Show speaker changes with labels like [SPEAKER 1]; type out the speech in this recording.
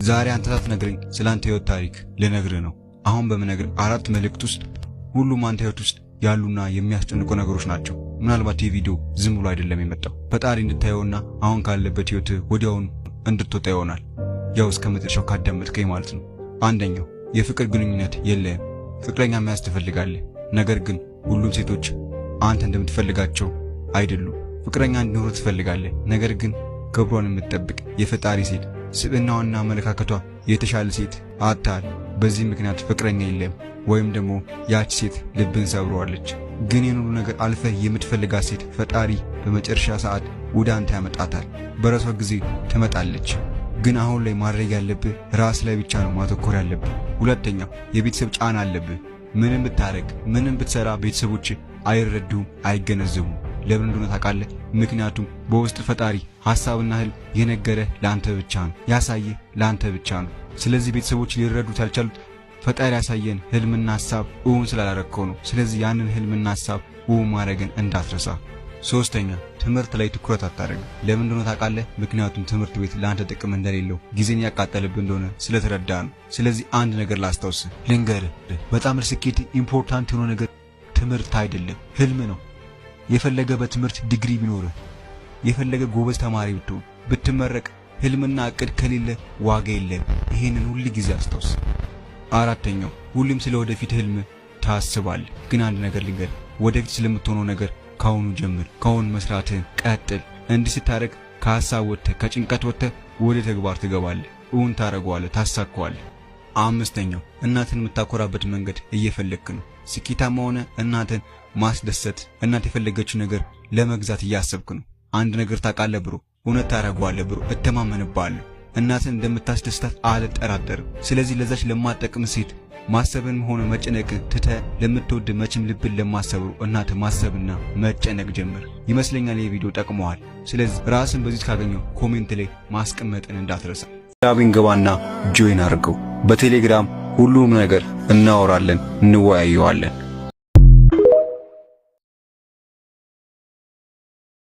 [SPEAKER 1] ዛሬ አንተ ሳትነግረኝ ስለ አንተ ህይወት ታሪክ ልነግርህ ነው። አሁን በምነግርህ አራት መልእክት ውስጥ ሁሉም አንተ ህይወት ውስጥ ያሉና የሚያስጨንቁ ነገሮች ናቸው። ምናልባት ይህ ቪዲዮ ዝም ብሎ አይደለም የመጣው፣ ፈጣሪ እንድታየውና አሁን ካለበት ህይወት ወዲያውኑ እንድትወጣ ይሆናል። ያው እስከ መጨረሻው ካዳመጥከኝ ማለት ነው። አንደኛው፣ የፍቅር ግንኙነት የለህም። ፍቅረኛ መያዝ ትፈልጋለህ፣ ነገር ግን ሁሉም ሴቶች አንተ እንደምትፈልጋቸው አይደሉም። ፍቅረኛ እንዲኖር ትፈልጋለህ፣ ነገር ግን ክብሯን የምትጠብቅ የፈጣሪ ሴት፣ ስብዕናዋና አመለካከቷ የተሻለ ሴት አጥተሃል። በዚህ ምክንያት ፍቅረኛ የለም ወይም ደግሞ ያች ሴት ልብን ሰብረዋለች። ግን ይህን ሁሉ ነገር አልፈህ የምትፈልጋት ሴት ፈጣሪ በመጨረሻ ሰዓት ወደ አንተ ያመጣታል። በራሷ ጊዜ ትመጣለች። ግን አሁን ላይ ማድረግ ያለብህ ራስ ላይ ብቻ ነው ማተኮር ያለብህ። ሁለተኛው፣ የቤተሰብ ጫና አለብህ። ምንም ብታረግ፣ ምንም ብትሰራ ቤተሰቦች አይረዱም፣ አይገነዘቡም። ለምን እንደሆነ ታውቃለህ? ምክንያቱም በውስጥ ፈጣሪ ሐሳብና ህልም የነገረ ለአንተ ብቻ ነው፣ ያሳየ ለአንተ ብቻ ነው። ስለዚህ ቤተሰቦች ሊረዱት ያልቻሉት ፈጣሪ ያሳየን ህልምና ሐሳብ እውን ስላላረከው ነው። ስለዚህ ያንን ህልምና ሐሳብ እውን ማድረግን እንዳትረሳ። ሶስተኛ፣ ትምህርት ላይ ትኩረት አታደርግም። ለምን እንደሆነ ታውቃለህ? ምክንያቱም ትምህርት ቤት ለአንተ ጥቅም እንደሌለው፣ ጊዜን ያቃጠልብህ እንደሆነ ስለተረዳ ነው። ስለዚህ አንድ ነገር ላስታውስህ፣ ልንገርህ፣ በጣም ለስኬት important የሆነ ነገር ትምህርት አይደለም፣ ህልም ነው። የፈለገ በትምህርት ዲግሪ ቢኖርህ፣ የፈለገ ጎበዝ ተማሪ ብትሆን፣ ብትመረቅ፣ ህልምና እቅድ ከሌለ ዋጋ የለም። ይሄንን ሁል ጊዜ አስታውስ። አራተኛው፣ ሁሌም ስለ ወደፊት ህልም ታስባለህ። ግን አንድ ነገር ልንገርህ፣ ወደፊት ስለምትሆነው ነገር ካሁኑ ጀምር። ካሁን መስራትህን ቀጥል። እንዲህ ስታደርግ ከሀሳብ ወጥተህ፣ ከጭንቀት ወጥተህ ወደ ተግባር ትገባለህ። እውን ታደርገዋለህ፣ ታሳካዋለህ። አምስተኛው፣ እናትን የምታኮራበት መንገድ እየፈለግክ ነው። ስኬታማ ሆነ እናትን ማስደሰት፣ እናት የፈለገችው ነገር ለመግዛት እያሰብክ ነው። አንድ ነገር ታውቃለህ bro፣ እውነት ታደርገዋለህ bro፣ እተማመንብሃለሁ። እናትን እንደምታስደስታት አልጠራጠርም። ስለዚህ ለዛች ለማትጠቅም ሴት ማሰብን ሆነ መጨነቅ ትተህ ለምትወድ፣ መቼም ልብን ለማትሰብሩ እናት ማሰብና መጨነቅ ጀምር። ይመስለኛል ይህ ቪዲዮ ጠቅሞሃል። ስለዚህ ራስን በዚህ ካገኘው comment ላይ ማስቀመጥን እንዳትረሳ። ላቢን ገባና join አድርገው። በቴሌግራም ሁሉም ነገር እናወራለን፣ እንወያየዋለን።